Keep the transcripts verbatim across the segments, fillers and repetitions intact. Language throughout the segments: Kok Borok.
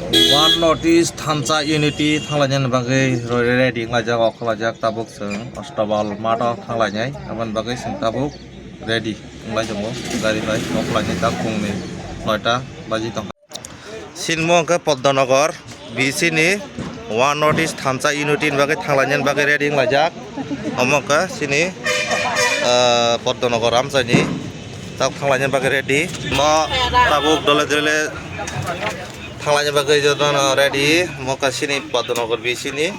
One North East Thansa Unity thanglainani bagwi ready wnglaijak, okhorlaijak tabuk chwng Astabal matho thanglainai, aboni bagwi chwng tabuk ready wnglaijak, gari bai okhorlainai tak phungni noita baji tongkha. Sinmo hwnkhe Poddonogor B C ni One North East Thansa Unity ni bagwi thanglainani bagwi ready wnglaijak. Omo hwnkhe sini, ah, Poddonogor amchaini tabuk thanglainani bagwi ready. Mo tabuk dole dole thanglainani bagwi jotono ready. Mo hwnkhe sini Poddonogor B C ni.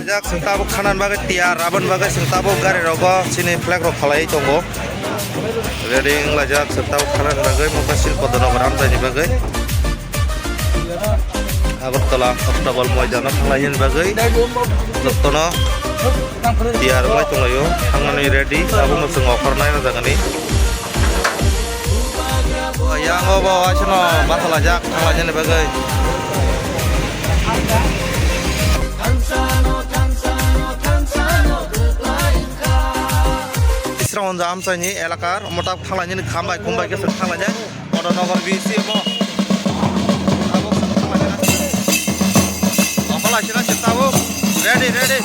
Jak chwng tabuk khanani bagwi tiyar, aboni bagwi chwng tabuk gari rogo chini flag rok khalai tongo. Ready wnglaijak chwng tabuk khanani bagwi, mokha silpo dono gram jaini bagwi. Agartala Astabal moidano thanglaini bagwi jotono tiyar wngwi tonglaio, thangmani ready, tabukno chwng okhornai o jagani. Yang o bo waisano bathalaijak thanglainani bagwi. Bisra Onja amchaini elakar omo tak thanglainani khambai khumbai khe thanglainai. Motor Nagar B C mo. Tabuk sini thanglainai. Okhorlaisina se tabuk. Ready, ready.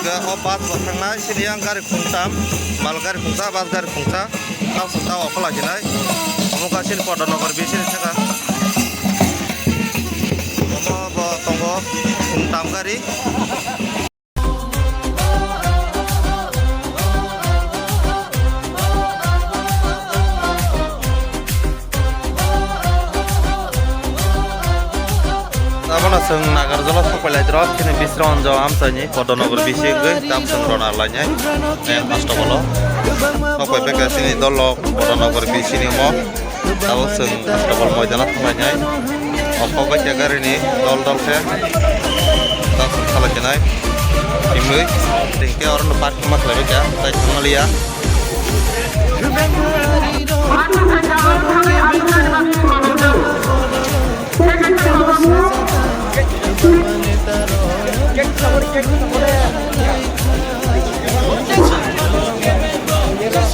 Ga o bus bo thangnai, sini yang gari khungtam, mal gari khungsa, bus gari khungsa. Tao se tao okhorlaisinai. Omo kasin Poddonogor B C ni saka. Omo bo tongo khungtam gari. Abono chwng Nagarjalo sokpailaidrop, chini Bisra Onja amchaini Poddonogor B C wngwi tam chwng rona lainai. Neng Astabalo sokpaibaikha chini dolrok Poddonogor B C ni omo. Tabuk chwng Astabal moidano thanglainai. Okhorbai khe garini dol dol khe. Tang chwng thanglainai. Himwi. Tengke oro no parking ma khlaibaikha. Tai thangmaliya.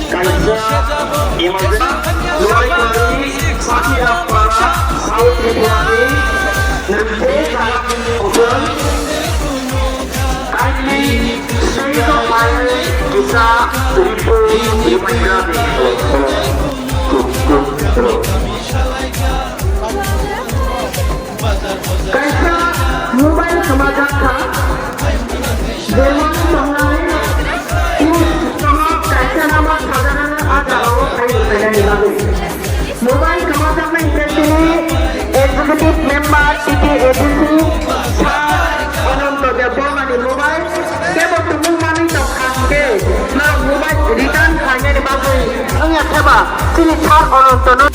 Kaisa emergency, Noakhali, Patiyapara, South Tripura ni, nang tei kalam hotel, kindly switch off fire, kisa report, reminder. Kaisa mobile kwmajak kha, bemar tongnai, push sono kaisa number sajagani ah jagao phai rwkhainani bagwi. Mobile kwmajaknai hwnkhe chini executive member T T A D C Sir Ananto Debbarmani mobile. Kebo tumung manwi tong kha hwnkhe, norok mobile return khlainani bagwi wngya khe ba chini Sir Anantono.